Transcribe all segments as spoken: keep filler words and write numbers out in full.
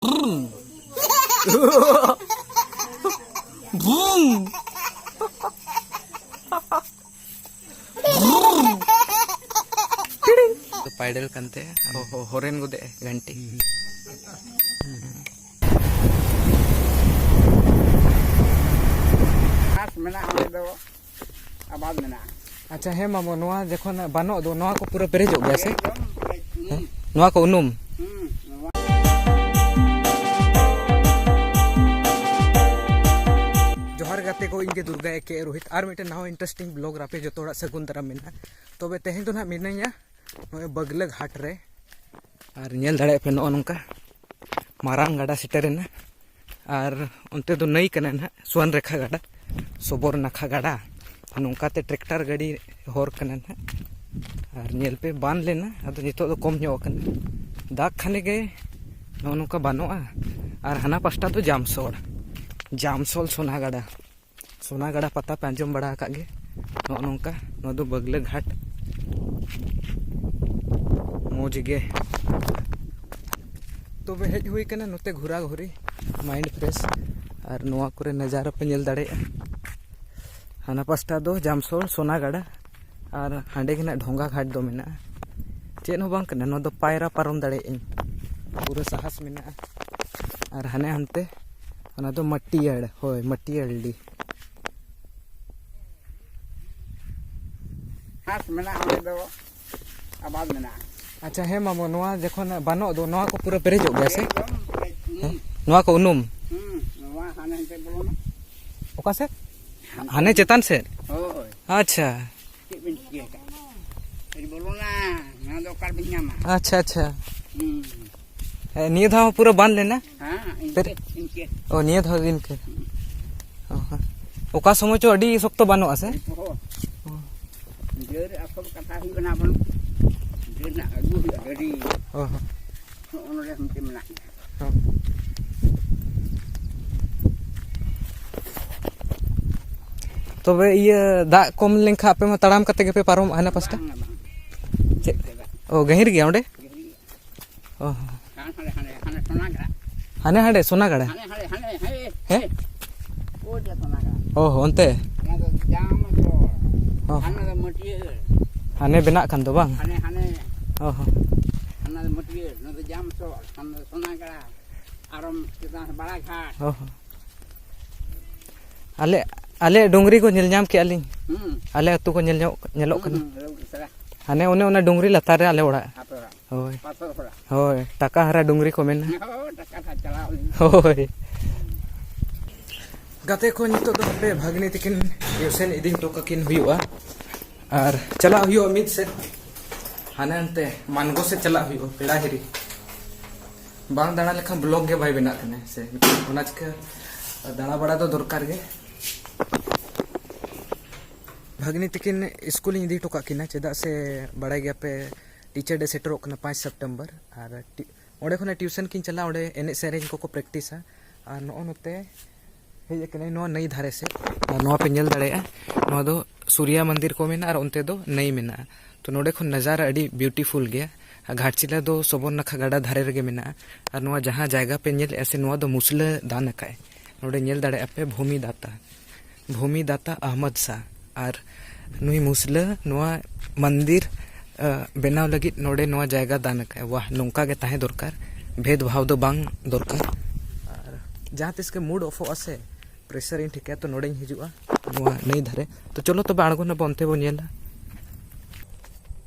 ᱵᱨᱩᱢ᱾ ᱵᱨᱩᱢ᱾ Pedal ᱠᱟᱱᱛᱮ ᱦᱚ-, ᱦᱚ-, ᱦᱚᱨᱮᱱ ᱜᱚᱫᱮ ᱜᱷᱟᱱᱴᱤ᱾ ᱜᱷᱟᱥ ᱢᱮᱱᱟᱜᱼᱟ ᱚᱸᱰᱮ ᱫᱚ᱾ ᱟᱵᱟᱫ ᱢᱮᱱᱟᱜᱼᱟ᱾ ᱟᱪᱪᱷᱟ, ᱦᱮᱸ ᱢᱟᱢᱚ, ᱱᱚᱣᱟ ᱡᱚᱠᱷᱚᱱ ᱵᱟᱱᱚᱜ ᱫᱚ, ᱱᱚᱣᱟ ᱠᱚ ᱯᱩᱨᱟᱹ ᱯᱮᱨᱮᱡᱚᱜ ᱜᱮᱭᱟ ᱥᱮ? ᱮᱠᱫᱚᱢ ᱯᱮᱨᱮᱡ, ᱦᱩᱸ᱾ ᱦᱮᱸ? ᱱᱚᱣᱟ ᱠᱚ ᱩᱱᱩᱢ? ᱦᱩᱸ, ᱱᱚᱣᱟ᱾ ᱡᱚᱦᱟᱨ ᱜᱟᱛᱮ ᱠᱚ, ᱤᱧ ᱜᱮ ᱫᱩᱨᱜᱟ ᱮ ᱠᱮ ᱨᱳᱦᱤᱛ, ᱟᱨ ᱢᱤᱫᱴᱮᱱ ᱱᱟᱣᱟ interesting vlog ᱨᱮ ᱟᱯᱮ ᱡᱚᱛᱚ ᱦᱚᱲᱟᱜ ᱥᱟᱹᱜᱩᱱ ᱫᱟᱨᱟᱢ ᱢᱮᱱᱟᱜᱼᱟ᱾ ᱛᱚᱵᱮ ᱛᱮᱦᱮᱧ ᱫᱚ ᱱᱟᱦᱟᱜ ᱢᱤᱱᱟᱹᱧᱟ ᱱᱚᱜᱼᱚᱭ ᱵᱟᱹᱜᱽᱞᱟᱹ ᱜᱷᱟᱴ ᱨᱮ, ᱟᱨ ᱧᱮᱞ ᱫᱟᱲᱮᱭᱟᱜ ᱯᱮ ᱱᱚᱜᱼᱚ ᱱᱚᱝᱠᱟ ᱢᱟᱨᱟᱝ ᱜᱟᱰᱟ ᱥᱮᱴᱮᱨᱮᱱᱟ᱾ ᱟᱨ ᱚᱱᱛᱮ ᱫᱚ ᱱᱟᱹᱭ ᱠᱟᱱᱟ ᱱᱟᱦᱟᱜ, ᱥᱩᱣᱟᱱ ᱨᱮᱠᱷᱟ ᱜᱟᱰᱟ, ᱥᱚᱵᱚᱨ ᱱᱟᱠᱷᱟ ᱜᱟᱰᱟ᱾ ᱱᱚᱝᱠᱟᱛᱮ tractor ᱜᱟᱹᱰᱤ ᱦᱚᱨ ᱠᱟᱱᱟ ᱱᱟᱦᱟᱜ᱾ ᱟᱨ ᱧᱮᱞ ᱯᱮ, ᱵᱟᱱ ᱞᱮᱱᱟ, ᱟᱫᱚ ᱱᱤᱛᱚᱜ ᱫᱚ ᱠᱚᱢ ᱧᱚᱜ ᱟᱠᱟᱱᱟ᱾ ᱫᱟᱜᱽ ᱠᱷᱟᱱᱮ ᱜᱮ ᱱᱚᱜᱼᱚ ᱱᱚᱝᱠᱟ ᱵᱟᱱᱚᱜᱼᱟ᱾ ᱟᱨ ᱦᱟᱱᱟ ᱯᱟᱥᱴᱟ ᱫᱚ ᱡᱟᱢᱥᱚᱲ, ᱡᱟᱢᱥᱚᱞ ᱥᱚᱱᱟ ᱜᱟᱰᱟ᱾ ᱥᱚᱱᱟ ᱜᱟᱰᱟ ᱯᱟᱛᱟ ᱯᱮ ᱟᱸᱡᱚᱢ ᱵᱟᱲᱟ ᱟᱠᱟᱫ ᱜᱮ᱾ ᱱᱚᱜᱼᱚ ᱱᱚᱝᱠᱟ, ᱱᱚᱣᱟ ᱫᱚ ᱵᱟᱹᱜᱽᱞᱟᱹ ᱜᱷᱟᱴ᱾ ᱢᱚᱡᱽ ᱜᱮ᱾ ᱛᱚᱵᱮ ᱦᱮᱡ ᱦᱩᱭ ᱠᱟᱱᱟ ᱱᱚᱛᱮ ᱜᱷᱩᱨᱟ ᱜᱷᱩᱨᱤ, mind fresh᱾ ᱟᱨ ᱱᱚᱣᱟ ᱠᱚᱨᱮ ᱱᱟᱡᱟᱨᱟ ᱯᱮ ᱧᱮᱞ ᱫᱟᱲᱮᱭᱟᱜᱼᱟ᱾ ᱦᱟᱱᱟ ᱯᱟᱥᱴᱟ ᱫᱚ ᱡᱟᱢᱥᱚᱲ ᱥᱚᱱᱟ ᱜᱟᱰᱟ, ᱟᱨ ᱦᱟᱸᱰᱮ ᱜᱮ ᱱᱟᱜ ᱰᱷᱚᱸᱜᱟ ᱜᱷᱟᱴ ᱫᱚ ᱢᱮᱱᱟᱜᱼᱟ᱾ ᱪᱮᱫ ᱦᱚᱸ ᱵᱟᱝ ᱠᱟᱱᱟ, ᱱᱚᱣᱟ ᱫᱚ ᱯᱟᱭᱨᱟ ᱯᱟᱨᱚᱢ ᱫᱟᱲᱮᱭᱟᱜ ᱟᱹᱧ, ᱯᱩᱨᱟᱹ ᱥᱟᱦᱟᱥ ᱢᱮᱱᱟᱜᱼᱟ᱾ ᱟᱨ ᱦᱟᱱᱮ ᱦᱟᱱᱛᱮ, ᱚᱱᱟ ᱫᱚ ᱢᱟᱹᱴᱤᱭᱟᱹᱲ, ᱦᱳᱭ, ᱢᱟᱹᱴᱤᱭᱟᱹᱲ ᱰᱤ᱾ ᱜᱷᱟᱥ ᱢᱮᱱᱟᱜᱼᱟ ᱚᱸᱰᱮ ᱫᱚ, ᱟᱵᱟᱫ ᱢᱮᱱᱟᱜᱼᱟ᱾ ᱟᱪᱪᱷᱟ, ᱦᱮᱸ ᱢᱟᱢᱚ, ᱱᱚᱣᱟ ᱡᱚᱠᱷᱚᱱ ᱵᱟᱱᱚᱜ ᱫᱚ, ᱱᱚᱣᱟ ᱠᱚ ᱯᱩᱨᱟᱹ ᱯᱮᱨᱮᱡᱚᱜ ᱜᱮᱭᱟ ᱥᱮ? ᱮᱠᱫᱚᱢ ᱯᱮᱨᱮᱡ᱾ ᱦᱮᱸ? ᱱᱚᱣᱟ ᱠᱚ ᱩᱱᱩᱢ? ᱦᱩᱸ, ᱱᱚᱣᱟ ᱦᱟᱱᱮ ᱦᱟᱱᱛᱮ ᱵᱚᱞᱚᱱᱟ᱾ ᱚᱠᱟ ᱥᱮᱫ? ᱦᱟᱱᱮ ᱪᱮᱛᱟᱱ ᱥᱮᱫ? ᱦᱳᱭ᱾ ᱟᱪᱪᱷᱟ᱾ ᱪᱮᱫ ᱵᱮᱱ ᱪᱤᱠᱟᱹ ᱟᱠᱟᱫ? ᱟᱹᱰᱤ ᱵᱚᱞᱚᱱᱟ, ᱱᱚᱣᱟ ᱫᱚ ᱚᱠᱟ ᱨᱮᱵᱮᱱ ᱧᱟᱢᱟ? ᱟᱪᱪᱷᱟ, ᱟᱪᱪᱷᱟ᱾ ᱦᱩᱸ᱾ ᱦᱮᱸ, ᱱᱤᱭᱟᱹ ᱫᱷᱟᱣ ᱦᱚᱸ ᱯᱩᱨᱟᱹ ᱵᱟᱱ ᱞᱮᱱᱟ? ᱦᱮᱸ, ᱤᱱᱠᱟᱹ, ᱯᱮᱨᱮ-, ᱤᱱᱠᱟᱹ᱾ ᱚ, ᱱᱤᱭᱟᱹ ᱫᱷᱟᱣ ᱜᱮ ᱤᱱᱠᱟᱹ᱾ ᱦᱩᱸ᱾ ᱚ, ᱦᱮᱸ᱾ ᱚᱠᱟ ᱥᱚᱢᱚᱭ ᱪᱚ ᱟᱹᱰᱤ ᱥᱚᱠᱛᱚ ᱵᱟᱱᱚᱜᱼᱟ ᱥᱮ? ᱚᱦᱚ᱾ ᱚ᱾ ᱰᱟᱹᱨ ᱟᱥᱚᱞ ᱠᱟᱛᱷᱟ ᱦᱩᱭᱩᱜ ᱠᱟᱱᱟ, ᱵᱚᱱ ᱰᱟᱹᱨ ᱨᱮᱱᱟᱜ ᱟᱹᱜᱩ ᱦᱩᱭᱩᱜᱼᱟ, ᱜᱟᱹᱰᱤ᱾ ᱚ, ᱦᱮᱸ᱾ ᱱᱚᱜᱼᱚ ᱱᱚᱰᱮ ᱢᱤᱫᱴᱮᱱ ᱢᱮᱱᱟᱜ ᱜᱮᱭᱟ᱾ ᱦᱚᱸ᱾ ᱛᱚᱵᱮ ᱤᱭᱟᱹ ᱫᱟᱜ ᱠᱚᱢ ᱞᱮᱱᱠᱷᱟᱱ ᱟᱯᱮ ᱢᱟ ᱛᱟᱲᱟᱢ ᱠᱟᱛᱮ ᱜᱮᱯᱮ ᱯᱟᱨᱚᱢᱚᱜᱼᱟ ᱦᱟᱱᱟ ᱯᱟᱥᱴᱟ? ᱵᱟᱝᱟ, ᱵᱟᱝ᱾ ᱪᱮᱫ? ᱪᱮᱫᱟᱜ? ᱚ, ᱜᱟᱹᱦᱤᱨ ᱜᱮᱭᱟ ᱚᱸᱰᱮ? ᱜᱟᱹᱦᱤᱨ ᱜᱮᱭᱟ᱾ ᱚ᱾ ᱦᱟᱱᱟ, ᱦᱟᱱᱟ, ᱦᱟᱱᱟ, ᱦᱟᱱᱟ ᱥᱚᱱᱟ ᱜᱷᱟᱴ᱾ ᱦᱟᱱᱮ ᱦᱟᱸᱰᱮ ᱥᱚᱱᱟᱜᱟᱲᱟ᱾ ᱦᱟᱱᱮ ᱦᱟᱸᱰᱮ, ᱦᱟᱱᱮ, ᱦᱮᱸ? ᱦᱮᱸ? ᱳ ᱡᱮ ᱥᱚᱱᱟᱜᱟᱲᱟ᱾ ᱚ, ᱚᱱᱛᱮ? ᱚᱱᱟ ᱫᱚ ᱡᱟᱢ ᱛᱚ᱾ ᱚ᱾ ᱦᱟᱱᱟ ᱫᱚ ᱢᱟᱹᱴᱭᱟᱹᱲ᱾ ᱦᱟᱱᱮ ᱵᱮᱱᱟᱜ ᱠᱟᱱ ᱫᱚ ᱵᱟᱝ? ᱦᱟᱱᱮ, ᱦᱟᱱᱮ᱾ ᱚ ᱦᱚᱸ᱾ ᱦᱟᱱᱟ ᱫᱚ ᱢᱟᱹᱴᱭᱟᱹᱲ, ᱱᱚᱣᱟ ᱫᱚ ᱡᱟᱢ ᱥᱚᱲ, ᱦᱟᱱᱟ ᱫᱚ ᱥᱚᱱᱟᱜᱟᱲᱟ᱾ ᱟᱨᱚᱢ ᱪᱮᱛᱟᱱ ᱥᱮ ᱵᱟᱲᱟᱜᱷᱟᱴ᱾ ᱚ ᱦᱚᱸ᱾ ᱟᱞᱮ, ᱟᱞᱮ ᱰᱩᱝᱨᱤ ᱠᱚ ᱧᱮᱞ ᱧᱟᱢ ᱠᱮᱜᱼᱟ ᱞᱤᱧ᱾ ᱦᱩᱸ᱾ ᱟᱞᱮ ᱟᱹᱛᱩ ᱠᱚ ᱧᱮᱞ ᱧᱚᱜ, ᱧᱮᱞᱚᱜ ᱦᱩᱸ, ᱠᱟᱱᱟ᱾ ᱦᱩᱸ, ᱦᱩᱸ, ᱥᱟᱞᱟ᱾ ᱦᱟᱱᱮ ᱚᱱᱮ ᱚᱱᱟ ᱰᱩᱝᱨᱤ ᱞᱟᱛᱟᱨ ᱨᱮ ᱟᱞᱮ ᱚᱲᱟᱜ᱾ ᱟᱯᱮ ᱚᱲᱟᱜ᱾ ᱦᱳᱭ᱾ ᱯᱟᱛᱷᱚᱨ ᱠᱚᱲᱟ᱾ ᱦᱳᱭ, ᱴᱟᱠᱟ ᱦᱟᱨᱟ ᱰᱩᱝᱨᱤ ᱠᱚ ᱢᱮᱱᱟ᱾ ᱦᱳᱭ, ᱴᱟᱠᱟ ᱦᱟᱨᱟ ᱪᱟᱞᱟᱣ ᱞᱮᱱ᱾ ᱦᱳᱭ᱾ ᱜᱟᱛᱮ ᱠᱚ, ᱱᱤᱛᱚᱜ ᱫᱚ ᱦᱟᱯᱮ ᱵᱷᱟᱜᱽᱱᱤ ᱛᱤᱠᱤᱱ ᱴᱤᱭᱩᱥᱚᱱ ᱤᱫᱤ ᱦᱚᱴᱚ ᱠᱟᱹᱠᱤᱱ ᱦᱩᱭᱩᱜᱼᱟ᱾ ᱟᱨ ᱪᱟᱞᱟᱜ ᱦᱩᱭᱩᱜᱼᱟ ᱢᱤᱫ ᱥᱮᱫ, ᱦᱟᱱᱮ ᱦᱟᱱᱛᱮ ᱢᱟᱱᱜᱳ ᱥᱮᱫ ᱪᱟᱞᱟᱜ ᱦᱩᱭᱩᱜᱼᱟ, ᱯᱮᱲᱟ ᱦᱤᱨᱤ᱾ ᱵᱟᱝ ᱫᱟᱬᱟ ᱞᱮᱠᱷᱟᱱ ᱵᱞᱚᱜ ᱜᱮ ᱵᱟᱭ ᱵᱮᱱᱟᱜ ᱠᱟᱱᱟ ᱥᱮ, ᱚᱱᱟ ᱪᱤᱠᱟᱹ ᱫᱟᱬᱟ ᱵᱟᱲᱟ ᱫᱚ ᱫᱚᱨᱠᱟᱨ ᱜᱮ᱾ ᱵᱷᱟᱜᱽᱱᱤ ᱛᱤᱠᱤᱱ ᱥᱠᱩᱞᱤᱧ ᱤᱫᱤ ᱦᱚᱴᱚ ᱠᱟᱜ ᱠᱤᱱᱟ, ᱪᱮᱫᱟᱜ ᱥᱮ ᱵᱟᱲᱟᱭ ᱜᱮᱭᱟᱯᱮ ᱴᱤᱪᱟᱨ ᱰᱮ ᱥᱮᱴᱮᱨᱚᱜ ᱠᱟᱱᱟ ᱯᱟᱸᱪ ᱥᱮᱯᱴᱮᱢᱵᱚᱨ, ᱟᱨ ᱴᱤ-, ᱚᱸᱰᱮ ᱠᱷᱚᱱᱟᱜ ᱴᱤᱭᱩᱥᱚᱱ ᱠᱤᱱ ᱪᱟᱞᱟᱜᱼᱟ, ᱚᱸᱰᱮ ᱮᱱᱮᱡ ᱥᱮᱨᱮᱧ ᱠᱚᱠᱚ ᱯᱨᱮᱠᱴᱤᱥᱟ᱾ ᱟᱨ ᱱᱚᱜᱼᱚ ᱱᱚᱛᱮ ᱦᱮᱡ ᱟᱠᱟᱱᱟᱹᱧ ᱱᱚᱣᱟ ᱱᱟᱹᱭ ᱫᱷᱟᱨᱮ ᱥᱮᱫ, ᱟᱨ ᱱᱚᱣᱟ ᱯᱮ ᱧᱮᱞ ᱫᱟᱲᱮᱭᱟᱜᱼᱟ, ᱱᱚᱣᱟ ᱫᱚ ᱥᱩᱨᱭᱟ ᱢᱚᱱᱫᱤᱨ ᱠᱚ ᱢᱮᱱᱟᱜᱼᱟ ᱟᱨ ᱚᱱᱛᱮ ᱫᱚ ᱱᱟᱹᱭ ᱢᱮᱱᱟᱜᱼᱟ᱾ ᱛᱚ ᱱᱚᱰᱮ ᱠᱷᱚᱱ ᱱᱟᱡᱟᱨᱟ ᱟᱹᱰᱤ ᱵᱤᱭᱩᱴᱤᱯᱷᱩᱞ ᱜᱮᱭᱟ᱾ ᱟᱨ ᱜᱷᱟᱴᱥᱤᱞᱟ ᱫᱚ ᱥᱚᱵᱚᱨᱱᱟᱠᱷᱟ ᱜᱟᱰᱟ ᱫᱷᱟᱨᱮ ᱨᱮᱜᱮ ᱢᱮᱱᱟᱜᱼᱟ᱾ ᱟᱨ ᱱᱚᱣᱟ ᱡᱟᱦᱟᱸ ᱡᱟᱭᱜᱟ ᱯᱮ ᱧᱮᱞᱮᱫᱼᱟ ᱥᱮ, ᱱᱚᱣᱟ ᱫᱚ ᱢᱩᱥᱞᱟᱹ ᱫᱟᱱ ᱟᱠᱟᱫᱼᱟᱭ᱾ ᱱᱚᱰᱮ ᱧᱮᱞ ᱫᱟᱲᱮᱭᱟᱜᱼᱟ ᱯᱮ ᱵᱷᱩᱢᱤ ᱫᱟᱛᱟ, ᱵᱷᱩᱢᱤ ᱫᱟᱛᱟ ᱟᱦᱢᱚᱫ ᱥᱟᱦ᱾ ᱟᱨ ᱱᱩᱭ ᱢᱩᱥᱞᱟᱹ ᱱᱚᱣᱟ ᱢᱚᱱᱫᱤᱨ, ᱟ, ᱵᱮᱱᱟᱣ ᱞᱟᱹᱜᱤᱫ ᱱᱚᱰᱮ ᱱᱚᱣᱟ ᱡᱟᱭᱜᱟ ᱫᱟᱱ ᱟᱠᱟᱫᱼᱟᱭ᱾ ᱣᱟᱦ, ᱱᱚᱝᱠᱟ ᱜᱮ ᱛᱟᱦᱮᱸ ᱫᱚᱨᱠᱟᱨ, ᱵᱷᱮᱫᱽ ᱵᱷᱟᱣ ᱫᱚ ᱵᱟᱝ ᱫᱚᱨᱠᱟᱨ᱾ ᱟᱨ ᱡᱟᱦᱟᱸ ᱛᱤᱥ ᱜᱮ ᱢᱩᱰ ᱚᱯᱷᱚᱜᱼᱟ ᱥᱮ, ᱯᱨᱮᱥᱟᱨᱤᱧ ᱴᱷᱤᱠᱟ, ᱛᱚ ᱱᱚᱰᱮᱧ ᱦᱤᱡᱩᱜᱼᱟ, ᱱᱚᱣᱟ ᱱᱟᱹᱭ ᱫᱷᱟᱨᱮ᱾ ᱛᱚ ᱪᱚᱞᱚ ᱛᱚᱵᱮ ᱟᱬᱜᱚᱱ ᱟᱵᱚ, ᱚᱱᱛᱮ ᱵᱚᱱ ᱧᱮᱞᱟ᱾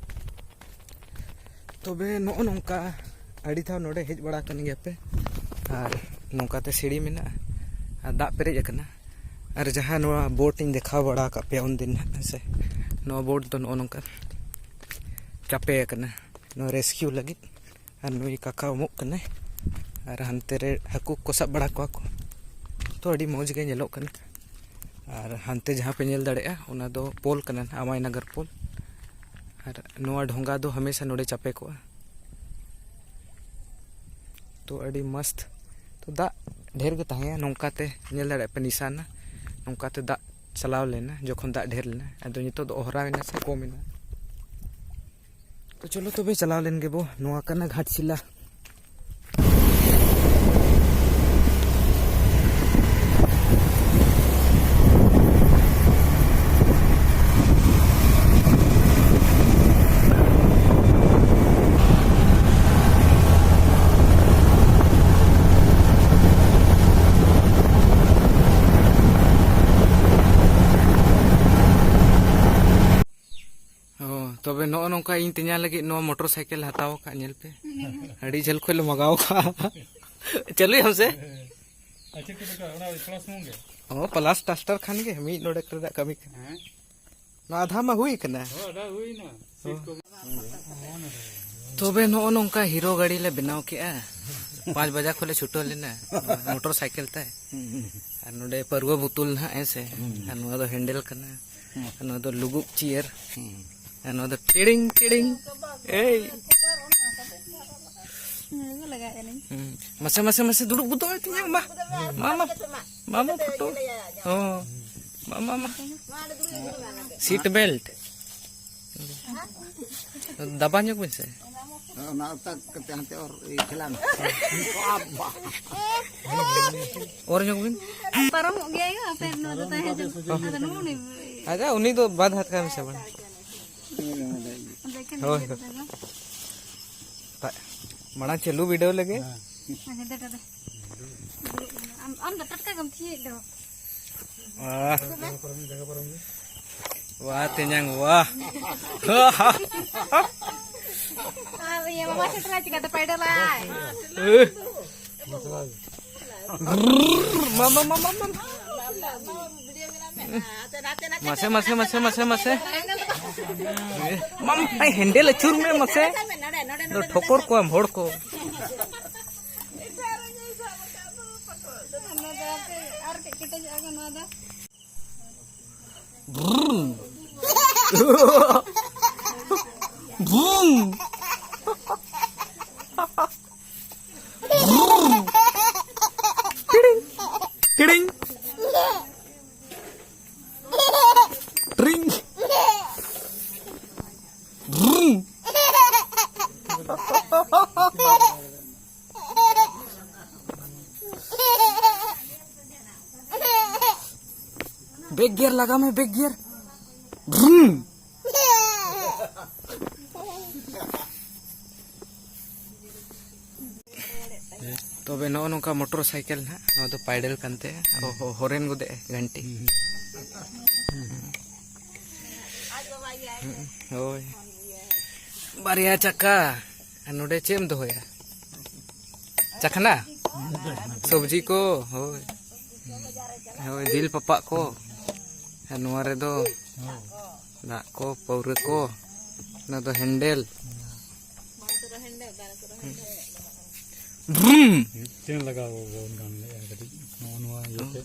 ᱛᱚᱵᱮ ᱱᱚᱜᱼᱚ ᱱᱚᱝᱠᱟ ᱟᱹᱰᱤ ᱫᱷᱟᱣ ᱱᱚᱰᱮ ᱦᱮᱡ ᱵᱟᱲᱟ ᱟᱠᱟᱱ ᱜᱮᱭᱟ ᱯᱮ, ᱟᱨ ᱱᱚᱝᱠᱟᱛᱮ ᱥᱤᱲᱤ ᱢᱮᱱᱟᱜᱼᱟ ᱟᱨ ᱫᱟᱜ ᱯᱮᱨᱮᱡ ᱟᱠᱟᱱᱟ᱾ ᱟᱨ ᱡᱟᱦᱟᱸ ᱱᱚᱣᱟ ᱵᱳᱴ ᱤᱧ ᱫᱮᱠᱷᱟᱣ ᱵᱟᱲᱟ ᱟᱠᱟᱫ ᱯᱮᱭᱟ ᱩᱱᱫᱤᱱ ᱦᱟᱸᱜ, ᱦᱮᱸ ᱥᱮ, ᱱᱚᱣᱟ ᱵᱳᱴ ᱫᱚ ᱱᱚᱜᱼᱚ ᱱᱚᱝᱠᱟ ᱪᱟᱯᱮ ᱟᱠᱟᱱᱟ, ᱱᱚᱣᱟ ᱨᱮᱥᱠᱤᱭᱩ ᱞᱟᱹᱜᱤᱫ᱾ ᱟᱨ ᱱᱩᱭ ᱠᱟᱠᱟ ᱩᱢᱩᱜ ᱠᱟᱱᱟᱭ, ᱟᱨ ᱦᱟᱱᱛᱮ ᱨᱮ ᱦᱟᱹᱠᱩ ᱠᱚ ᱥᱟᱵ ᱵᱟᱲᱟ ᱠᱚᱣᱟ ᱠᱚ᱾ ᱛᱚ ᱟᱹᱰᱤ ᱢᱚᱡᱽ ᱜᱮ ᱧᱮᱞᱚᱜ ᱠᱟᱱᱟ᱾ ᱟᱨ ᱦᱟᱱᱛᱮ ᱡᱟᱦᱟᱸ ᱯᱮ ᱧᱮᱞ ᱫᱟᱲᱮᱭᱟᱜᱼᱟ, ᱚᱱᱟ ᱫᱚ ᱯᱳᱞ ᱠᱟᱱᱟ, ᱟᱢᱟᱭ ᱱᱟᱜᱟᱨ ᱯᱳᱞ᱾ ᱟᱨ ᱱᱚᱣᱟ ᱰᱷᱚᱸᱜᱟ ᱫᱚ ᱦᱟᱢᱮᱥᱟ ᱱᱚᱰᱮ ᱪᱟᱯᱮ ᱠᱚᱜᱼᱟ᱾ ᱛᱚ ᱟᱹᱰᱤ ᱢᱚᱥᱛ᱾ ᱛᱚ ᱫᱟᱜ ᱰᱷᱮᱨ ᱜᱮ ᱛᱟᱦᱮᱸᱭᱟ, ᱱᱚᱝᱠᱟᱛᱮ ᱧᱮᱞ ᱫᱟᱲᱮᱭᱟᱜ ᱯᱮ ᱱᱤᱥᱟᱱᱟ, ᱱᱚᱝᱠᱟᱛᱮ ᱫᱟᱜ ᱪᱟᱞᱟᱣ ᱞᱮᱱᱟ ᱡᱚᱠᱷᱚᱱ ᱫᱟᱜ ᱰᱷᱮᱨ ᱞᱮᱱᱟ᱾ ᱟᱫᱚ ᱱᱤᱛᱚᱜ ᱫᱚ ᱚᱦᱨᱟᱣ ᱮᱱᱟ ᱥᱮ ᱠᱚᱢ ᱮᱱᱟ᱾ ᱛᱚ ᱪᱚᱞᱚ ᱛᱚᱵᱮ ᱪᱟᱞᱟᱣ ᱞᱮᱱ ᱜᱮᱵᱚ᱾ ᱱᱚᱣᱟ ᱠᱟᱱᱟ ᱜᱷᱟᱴᱥᱤᱞᱟ᱾ ᱚᱱᱠᱟ ᱤᱧ ᱛᱮᱧᱟᱝ ᱞᱟᱹᱜᱤᱫ ᱱᱚᱣᱟ ᱢᱚᱴᱚᱨ ᱥᱟᱭᱠᱮᱞ ᱦᱟᱛᱟᱣ ᱟᱠᱟᱫ, ᱧᱮᱞ ᱯᱮ᱾ ᱟᱹᱰᱤ ᱡᱷᱟᱹᱞ ᱠᱷᱚᱱ ᱞᱮ ᱢᱟᱜᱟᱣ ᱟᱠᱟᱫ᱾ ᱪᱟᱹᱞᱩᱭᱟᱢ ᱥᱮ? ᱟᱨ ᱪᱮᱫ ᱠᱚ ᱫᱚᱨᱠᱟᱨ? ᱚᱱᱟ ᱯᱞᱟᱥ ᱥᱩᱢᱩᱝ ᱜᱮ? ᱚ, ᱯᱞᱟᱥ ᱴᱟᱥᱴᱟᱨ ᱠᱷᱟᱱ ᱜᱮ ᱢᱤᱫ ᱱᱚᱰᱮᱠ ᱨᱮᱱᱟᱜ ᱠᱟᱹᱢᱤ ᱠᱟᱱᱟ᱾ ᱦᱮᱸ᱾ ᱱᱚᱣᱟ ᱟᱫᱷᱟ ᱢᱟ ᱦᱩᱭ ᱠᱟᱱᱟ᱾ ᱦᱳᱭ, ᱟᱫᱷᱟ ᱦᱩᱭ ᱱᱟ᱾ ᱥᱤᱴ ᱠᱚ᱾ ᱛᱚᱵᱮ ᱱᱚᱜᱼᱚ ᱱᱚᱝᱠᱟ ᱦᱤᱨᱳ ᱜᱟᱹᱰᱤ ᱞᱮ ᱵᱮᱱᱟᱣ ᱠᱮᱜᱼᱟ᱾ ᱯᱟᱸᱪ ᱵᱟᱡᱟ ᱠᱷᱚᱱ ᱞᱮ ᱪᱷᱩᱴᱟᱹᱣ ᱞᱮᱱᱟ ᱢᱚᱴᱚᱨ ᱥᱟᱭᱠᱮᱞ ᱛᱮ᱾ ᱟᱨ ᱱᱚᱰᱮ ᱯᱟᱹᱨᱣᱟᱹ ᱵᱳᱛᱳᱞ ᱱᱟᱦᱟᱜ, ᱦᱮᱸ ᱥᱮ? ᱟᱨ ᱱᱚᱣᱟ ᱫᱚ ᱦᱮᱱᱰᱮᱞ ᱠᱟᱱᱟ᱾ ᱟᱨ ᱱᱚᱣᱟ ᱫᱚ ᱞᱩᱜᱩᱵ ᱪᱮᱭᱟᱨ᱾ ᱟᱨ ᱱᱚᱣᱟ ᱫᱚ ᱴᱤᱲᱤᱝ ᱴᱤᱲᱤᱝ᱾ ᱮᱭ᱾ ᱦᱩᱸ, ᱞᱟᱜᱟᱭᱮᱫᱼᱟ ᱞᱤᱧ᱾ ᱦᱩᱸ᱾ ᱢᱟᱥᱮ, ᱢᱟᱥᱮ, ᱢᱟᱥᱮ ᱫᱩᱲᱩᱵ ᱜᱚᱫᱚᱜ ᱢᱮ ᱛᱤᱧᱟ, ᱢᱟ᱾ ᱢᱟ, ᱢᱟ᱾ ᱢᱟ, ᱢᱟ, ᱯᱷᱳᱴᱳ᱾ ᱦᱚᱸ᱾ ᱢᱟ, ᱢᱟ, ᱢᱟ᱾ Seat belt. ᱫᱟᱵᱟ ᱧᱚᱜ ᱵᱤᱱ ᱥᱮ᱾ ᱚᱱᱟ ᱚᱛᱟ ᱠᱟᱛᱮ ᱦᱟᱱᱛᱮ ᱚᱨ, ᱤᱭᱟᱹ, ᱠᱷᱮᱞᱟ ᱢᱮ᱾ ᱚᱨ ᱧᱚᱜ ᱵᱤᱱ᱾ ᱯᱟᱨᱚᱢᱚᱜ ᱜᱮᱭᱟᱭ ᱜᱚ, ᱟᱯᱮ ᱱᱚᱣᱟ ᱫᱚ ᱛᱟᱦᱮᱸ ᱦᱚᱪᱚ᱾ ᱟᱫᱚ ᱱᱩᱱᱩ ᱩᱱᱤ ᱟᱪᱪᱷᱟ, ᱩᱱᱤ ᱫᱚ ᱵᱟᱫ ᱦᱟᱛ ᱠᱟᱜ ᱢᱮᱥᱮ ᱵᱟᱝ᱾ ᱫᱮᱠᱷᱮᱱ ᱦᱳᱭ, ᱫᱮᱠᱷᱮᱱ ᱦᱳᱭ᱾ ᱫᱮᱠᱷᱮᱱ᱾ ᱢᱟᱲᱟᱝ ᱪᱟᱹᱞᱩ ᱵᱤᱰᱟᱹᱣ ᱞᱮᱜᱮ᱾ ᱦᱮᱸ᱾ ᱟᱪᱪᱷᱟ, ᱫᱮ, ᱫᱮ, ᱫᱮ᱾ ᱟᱢ, ᱟᱢ ᱫᱚ ᱴᱟᱴᱠᱟ ᱜᱮᱢ ᱛᱷᱤᱭᱮᱫ ᱫᱚ᱾ ᱣᱟᱦ᱾ ᱡᱟᱸᱜᱟ ᱯᱟᱨᱚᱢ ᱢᱮ, ᱡᱟᱸᱜᱟ ᱯᱟᱨᱚᱢ ᱢᱮ᱾ ᱣᱟᱦ, ᱛᱮᱧᱟᱝ, ᱣᱟᱦ᱾ ᱟᱨ ᱤᱭᱟᱹ ᱢᱟᱢᱟ ᱥᱮᱴᱮᱨᱟ, ᱪᱤᱠᱟᱹᱛᱮ ᱯᱟᱭᱰᱟᱞᱟᱭ? ᱢᱟ, ᱢᱟ, ᱢᱟ, ᱢᱟ, ᱢᱟ᱾ ᱢᱟᱥᱮ, ᱢᱟᱥᱮ, ᱢᱟᱥᱮ, ᱢᱟᱥᱮ, ᱢᱟᱥᱮ᱾ ᱢᱟᱢ, ᱦᱮᱱᱰᱮᱞ ᱟᱹᱪᱩᱨ ᱢᱮ ᱢᱟᱥᱮ᱾ ᱫᱚ ᱴᱷᱚᱠᱚᱨ ᱠᱚᱣᱟᱢ ᱦᱚᱲ ᱠᱚ᱾ ᱴᱤᱲᱤᱝ᱾ ᱴᱤᱲᱤᱝ᱾ ᱴᱨᱤᱝ᱾ ᱵᱮᱠ ᱜᱤᱭᱟᱨ ᱞᱟᱜᱟᱣ ᱢᱮ, ᱵᱮᱠ ᱜᱤᱭᱟᱨ᱾ ᱵᱨᱩᱢ᱾ ᱛᱚᱵᱮ ᱱᱚᱜᱼᱚ ᱱᱚᱝᱠᱟ ᱢᱚᱴᱚᱨ ᱥᱟᱭᱠᱮᱞ ᱱᱟᱦᱟᱜ, ᱱᱚᱣᱟ ᱫᱚ ᱯᱟᱭᱰᱮᱞ ᱠᱟᱱᱛᱮ, ᱦᱚ-, ᱦᱚ-, ᱦᱚᱨᱮᱱ ᱜᱚᱫᱮᱜᱼᱟᱭ ᱜᱷᱟᱱᱴᱤ᱾ ᱦᱳᱭ᱾ ᱵᱟᱨᱭᱟ ᱪᱟᱠᱟ᱾ ᱟᱨ ᱱᱚᱰᱮ ᱪᱮᱫ ᱮᱢ ᱫᱚᱦᱚᱭᱟ? ᱪᱟᱠᱷᱱᱟ? ᱥᱚᱵᱽᱡᱤ ᱠᱚ, ᱦᱳᱭ᱾ ᱦᱳᱭ, ᱡᱤᱞ ᱯᱟᱯᱟᱜ ᱠᱚ᱾ ᱟᱨ ᱱᱚᱣᱟ ᱨᱮᱫᱚ ᱫᱟᱜ ᱠᱚ, ᱯᱟᱹᱣᱨᱟᱹ ᱠᱚ᱾ ᱚᱱᱟ ᱫᱚ ᱦᱮᱱᱰᱮᱞ᱾ ᱵᱷᱨᱩᱢ᱾ ᱢᱤᱫᱴᱮᱱ ᱞᱟᱜᱟᱣ ᱵᱚᱱ ᱜᱟᱱ ᱞᱮᱜᱼᱟ ᱠᱟᱹᱴᱤᱡ, ᱱᱚᱜᱼᱚ ᱱᱚᱣᱟ ᱤᱭᱟᱹᱛᱮ᱾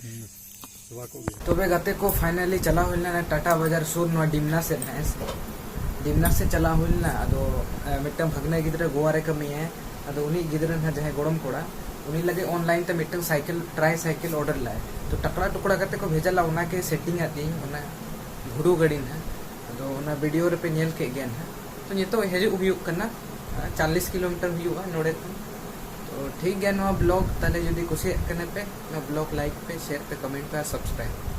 ᱦᱩᱸ᱾ ᱥᱮᱵᱟ ᱠᱚᱜ ᱜᱮᱭᱟ᱾ ᱛᱚᱵᱮ ᱜᱟᱛᱮ ᱠᱚ, finally ᱪᱟᱞᱟᱣ ᱦᱩᱭ ᱞᱮᱱᱟ ᱴᱟᱴᱟ ᱵᱟᱡᱟᱨ ᱥᱩᱨ, ᱱᱚᱣᱟ ᱰᱤᱢᱱᱟ ᱥᱮᱫ, ᱦᱮᱸ ᱥᱮ? ᱰᱤᱢᱱᱟ ᱥᱮᱫ ᱪᱟᱞᱟᱣ ᱦᱩᱭ ᱞᱮᱱᱟ᱾ ᱟᱫᱚ, ᱮ, ᱢᱤᱫᱴᱟᱝ ᱵᱷᱟᱜᱽᱱᱟᱹ ᱜᱤᱫᱽᱨᱟᱹ ᱜᱳᱣᱟ ᱨᱮ ᱠᱟᱹᱢᱤᱭᱟᱭ᱾ ᱟᱫᱚ ᱩᱱᱤ ᱜᱤᱫᱽᱨᱟᱹ ᱱᱟᱦᱟᱜ, ᱡᱟᱦᱟᱸᱭ ᱜᱚᱲᱚᱢ ᱠᱚᱲᱟ, ᱩᱱᱤ ᱞᱟᱹᱜᱤᱫ online ᱛᱮ ᱢᱤᱫᱴᱟᱝ ᱥᱟᱭᱠᱮᱞ, ᱴᱨᱟᱭ ᱥᱟᱭᱠᱮᱞ order ᱞᱮᱫᱟᱭ᱾ ᱛᱚ ᱴᱟᱠᱲᱟ ᱴᱩᱠᱲᱟ ᱠᱟᱛᱮ ᱠᱚ ᱵᱷᱮᱡᱟ ᱞᱮᱫᱟ, ᱚᱱᱟ ᱜᱮ setting ᱟᱫᱤᱧ, ᱚᱱᱟ ᱜᱷᱩᱰᱩ ᱜᱟᱹᱰᱤ ᱱᱟᱦᱟᱜ᱾ ᱟᱫᱚ ᱚᱱᱟ video ᱨᱮᱯᱮ ᱧᱮᱞ ᱠᱮᱫ ᱜᱮᱭᱟ ᱱᱟᱦᱟᱜ᱾ ᱛᱚ ᱱᱤᱛᱚᱜ ᱦᱤᱡᱩᱜ ᱦᱩᱭᱩᱜ ᱠᱟᱱᱟ, ᱪᱟᱞᱞᱤᱥ ᱠᱤᱞᱳᱢᱤᱴᱟᱨ ᱦᱩᱭᱩᱜᱼᱟ ᱱᱚᱰᱮ ᱠᱷᱚᱱ᱾ ᱛᱚ ᱴᱷᱤᱠ ᱜᱮᱭᱟ, ᱱᱚᱣᱟ vlog ᱛᱟᱦᱞᱮ ᱡᱩᱫᱤ ᱠᱩᱥᱤᱭᱟᱜ ᱠᱟᱱᱟ ᱯᱮ, ᱱᱚᱣᱟ vlog like ᱯᱮ, share ᱯᱮ, comment ᱯᱮ ᱟᱨ subscribe᱾